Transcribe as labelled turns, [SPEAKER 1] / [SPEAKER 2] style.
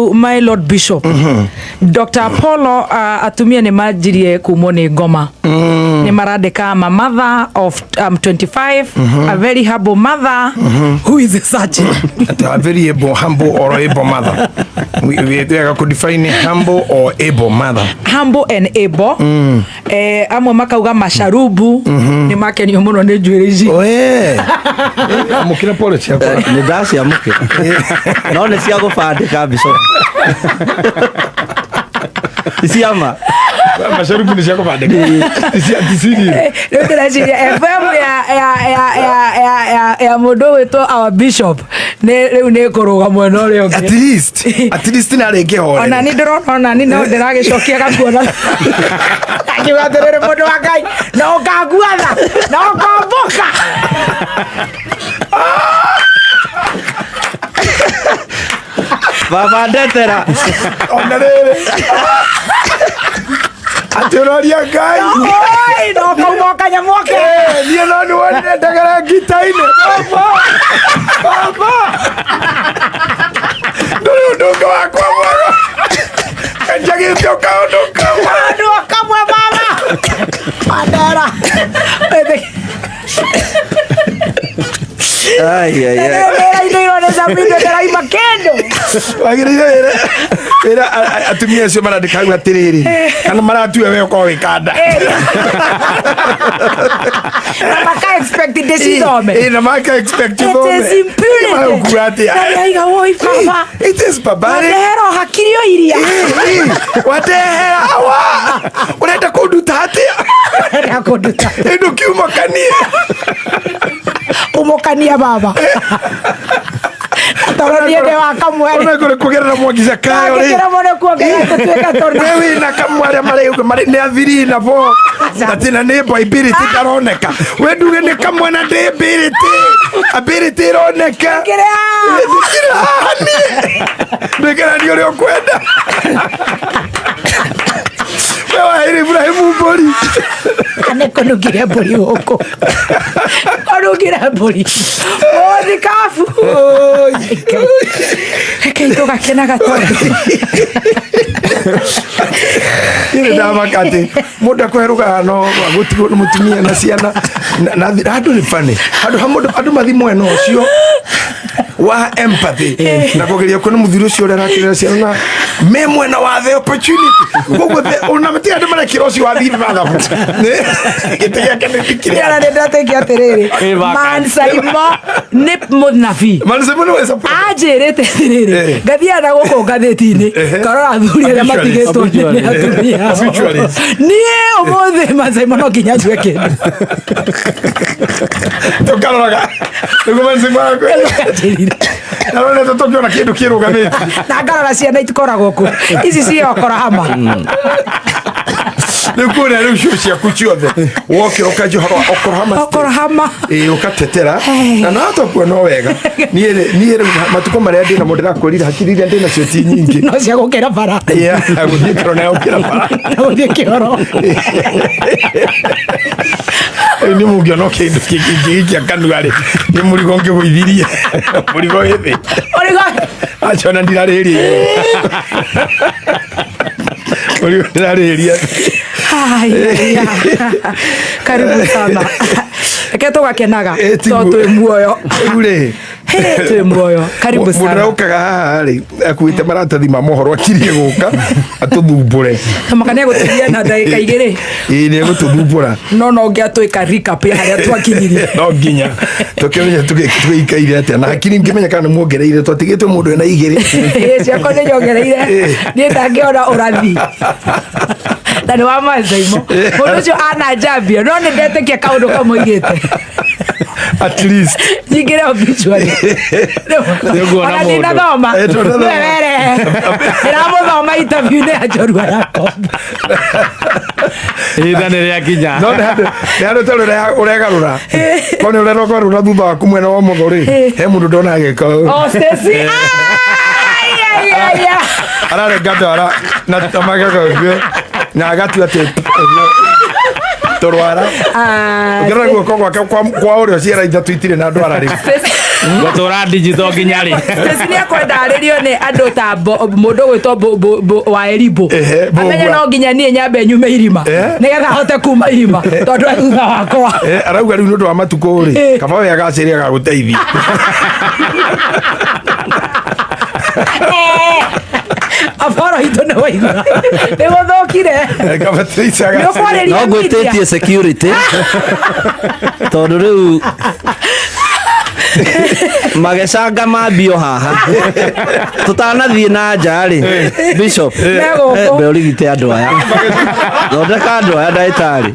[SPEAKER 1] Hau, my lord bishop Dr Apollo, atumia nĩ manjirie kumwo nĩ ngoma, nĩ marandĩka, "I'm a mother of 25, a very humble mother who is searching."
[SPEAKER 2] A very able, humble or able mother. We wega kudefine humble or able mother.
[SPEAKER 1] Humble and able. Amwe makauga macarubu nĩ makenio mũno nĩ njuĩrĩ ici.
[SPEAKER 2] Oe. Amũkĩra pole ciakwa.
[SPEAKER 3] Nĩ ndaciamũkĩra, no nĩ cia gũbandĩka mbica ciama.
[SPEAKER 2] Macarubu nĩ cia kũbandĩka. Ti serious.
[SPEAKER 1] Rĩu ndĩreciria FM ya mũndũ wĩtwo our bishop nĩ rĩu nĩ kũrũga mwena ũrĩa
[SPEAKER 2] At
[SPEAKER 1] ũngĩ.
[SPEAKER 2] least, at least narĩ ngĩhorere.
[SPEAKER 1] Ona ni ndĩrona, ona ni no ndĩragĩcokia gakuona akiuga atĩrĩrĩ, mũndũ wa Ngai, no ũkanguatha na ũkombũka.
[SPEAKER 3] Baba ndetera.
[SPEAKER 2] Ona rĩrĩ. Atĩ ũroria Ngai.
[SPEAKER 1] Oi, no ũkauma ũkanyamũ ke.
[SPEAKER 2] Eh, niĩ no nĩ wonire ndagara ngita-inĩ. Baba. Baba. Ndũrĩ ũndũ ũngĩ wakwa mwega. Kanjagĩte o kaũndũ kamwe.
[SPEAKER 1] Kaũndũ o kamwe, mama Mandera.
[SPEAKER 3] Ai, ai, ai.
[SPEAKER 1] Wĩra-inĩ irone Sabindo ndĩraima kĩndũ.
[SPEAKER 2] Wagĩrĩire wĩre wĩra atumia acio marandĩka hau atĩrĩrĩ, kana maratua we ũkorwo wĩ kanda.
[SPEAKER 1] Na maka expect ndĩcithome.
[SPEAKER 2] Ĩ, na maka expect
[SPEAKER 1] It
[SPEAKER 2] ũthome.
[SPEAKER 1] is impunity.
[SPEAKER 2] Magũkua atĩa?
[SPEAKER 1] Na nĩaiga, woi baba.
[SPEAKER 2] It is barbaric.
[SPEAKER 1] Wandehera o hakiri o iria.
[SPEAKER 2] Wandehera awa, ũrenda kũnduta atĩa?
[SPEAKER 1] Ũrenda kũnduta.
[SPEAKER 2] Ĩndũ kiumũkanie.
[SPEAKER 1] Umũkania baba, tondũ niĩ ndĩ wa kamwe.
[SPEAKER 2] Ona kũrĩ kũgerera mwaki Zakayo rĩ.
[SPEAKER 1] Ngĩkĩra mũno kuongerera tũtuĩka tũna.
[SPEAKER 2] We wĩna kamwe arĩa marĩ nĩ athiri na bo atĩ na nĩ ability ndaroneka, we nduge nĩ kamwe na ndĩ ability, ability ĩroneka.
[SPEAKER 1] Kĩrĩa haha.
[SPEAKER 2] Thikĩrĩ haha, niĩ ndĩkerania ũrĩa ũkwenda, we waheire Ibrahimu mbũri.
[SPEAKER 1] Nĩ kũnungire mbũri gũkũ, kũnungire mbũri mũthikabu. Rekei tũgakenaga tondũ
[SPEAKER 2] Niĩ ndamaka atĩ mũndũ akũherũkaga no gũtigwo nĩ mũtumia na ciana na handũ nĩ funny, handũ ha mũndũ andũ mathi mwena ũcio wa empathy na kũgeria kuona mũthuri ũcio ũrĩa arakĩrera ciana na me mwena wa the opportunity, koguo ona matirĩ andũ marekĩra ũcio wa thiĩ mathabu gĩtĩ gĩake nĩ
[SPEAKER 1] Ona
[SPEAKER 2] kĩrĩa.
[SPEAKER 1] nĩ ndatekia atĩrĩrĩ.
[SPEAKER 4] Ĩ, vacant.
[SPEAKER 1] Mansaimo nĩ mũnabii.
[SPEAKER 2] Manze mũno wĩ support.
[SPEAKER 1] Anjĩrĩte atĩrĩrĩ, ngathiaga na gũkũ ngathĩti-inĩ, ngarora athuri arĩa
[SPEAKER 2] Obituaries.
[SPEAKER 1] matigĩtwo nĩ atumia ao.
[SPEAKER 2] Obituaries.
[SPEAKER 1] Niĩ ũmũthĩ Mansaimo no nginya njue kĩndũ.
[SPEAKER 2] Tũkaroraga nĩguo manze makwe.
[SPEAKER 1] Anjĩrire.
[SPEAKER 2] Naronete tũkĩona kĩndũ kĩrũgamĩte.
[SPEAKER 1] Na ngarora ciana itikoragwo kuo, ici ciĩ Okorahama.
[SPEAKER 2] Rĩu kũrĩa rĩu cio ciaku ciothe wokĩra ũkanjia ũhoro wa Oklahoma State.
[SPEAKER 1] Okorahama.
[SPEAKER 2] Ĩĩ, ũkatetera na no twakuo no wega. Niĩ rĩu matukũ marĩa ndĩ namo ndĩrakwĩrire hakiri iria ndĩ nacio ti nyingĩ.
[SPEAKER 1] No cia gũkĩra bara.
[SPEAKER 2] Yeah, gũthiĩ kĩoro na gũkĩra bara.
[SPEAKER 1] Na gũthiĩ kĩoro.
[SPEAKER 2] Rĩu nĩ mũngĩona kĩndũ kĩngĩgĩikia kanua rĩ, nĩ mũrigo ngĩgũithirie, mũrigo wĩ thĩ.
[SPEAKER 1] Ũrigo.
[SPEAKER 2] Aca ona ndirarĩria igũrũ. Mũrigo ndĩrarĩria.
[SPEAKER 1] Ai, ai, ai. Karibu sana, reke tũgakenaga.
[SPEAKER 2] Ĩ, tiguo.
[SPEAKER 1] To twĩ muoyo.
[SPEAKER 2] Rĩu rĩ,
[SPEAKER 1] Hĩ, twĩ muoyo, karibu
[SPEAKER 2] mũndũ
[SPEAKER 1] sana.
[SPEAKER 2] ũraukaga haha rĩ akuĩte maratathi ma mohoro, akirie gũka atũthumbũre.
[SPEAKER 1] Tamaka nĩ egũtũgia na ndagĩka 2.
[SPEAKER 2] Ĩĩ, nĩ egũtũthumbũra.
[SPEAKER 1] No ũngĩatwĩka recap ya harĩa twakinyirie.
[SPEAKER 2] No nginya tũkĩmenya tũgĩikaire atĩa na hakiri ngĩmenya kana nĩ muongereire, twatigĩtwo mũndũ ena 2.
[SPEAKER 1] Ĩ, ciakwa nĩ nyongereire. Niĩ ndangĩona ũrathi na nĩ wa Manzaimo, mũndũ ũcio ananjambia, no nĩ ndetĩkia kaũndũ kamoigĩte.
[SPEAKER 2] At least.
[SPEAKER 1] Nyingĩre obituary.
[SPEAKER 4] Nĩũkuona
[SPEAKER 1] Ona
[SPEAKER 4] mũndũ.
[SPEAKER 1] ndinathoma.
[SPEAKER 2] Eh, ndũnathoma.
[SPEAKER 1] Nĩwe werehe ndĩramũthoma interview-inĩ ya njorua ya komba.
[SPEAKER 4] Ihinda nĩ rĩakinya.
[SPEAKER 2] No nĩ handũ ta ũregarũra ko nĩ ũregarũra thutha waku mwena wa ũmotho rĩ, he mũndũ ndona agĩka ũũ.
[SPEAKER 1] Oh, Stacy. Ai, ai, ai, ai.
[SPEAKER 2] Ararenga ndwara na tamagaga ũguo na agatua atĩ ũguo tũrwara.
[SPEAKER 1] Ah,
[SPEAKER 2] ũngĩrora guoko gwake kwa ũrĩo, ciara 3 itirĩ na ndwara rĩu.
[SPEAKER 4] Ngũtũra digital nginya rĩ?
[SPEAKER 1] Stacy nĩ akwenda arĩrio nĩ andũ ta mũndũ ũgwĩtwo wa Erimbo.
[SPEAKER 2] Ehe, Mbũgua.
[SPEAKER 1] Amenye no nginya niĩ nyambe nyume irima nĩgetha ahote kuma irima tondũ e thutha wakwa.
[SPEAKER 2] Arauga rĩu nĩ ũndũ wa matukũ rĩ, kaba we agacĩre agagũteithia.
[SPEAKER 1] Apollo itũ nĩ waigua nĩ gũthũkire.
[SPEAKER 2] Kaba Tracy
[SPEAKER 1] Nĩ
[SPEAKER 2] agacĩre.
[SPEAKER 1] ũkwarĩria
[SPEAKER 3] No
[SPEAKER 1] media.
[SPEAKER 3] ngwĩtĩtie security tondũ rĩu magecanga mambio haha tũtanathiĩ na nja rĩ, bishop.
[SPEAKER 1] Megũkũ.
[SPEAKER 3] Mbe ũrigite andũ aya, thondeka andũ aya ndagĩtarĩ.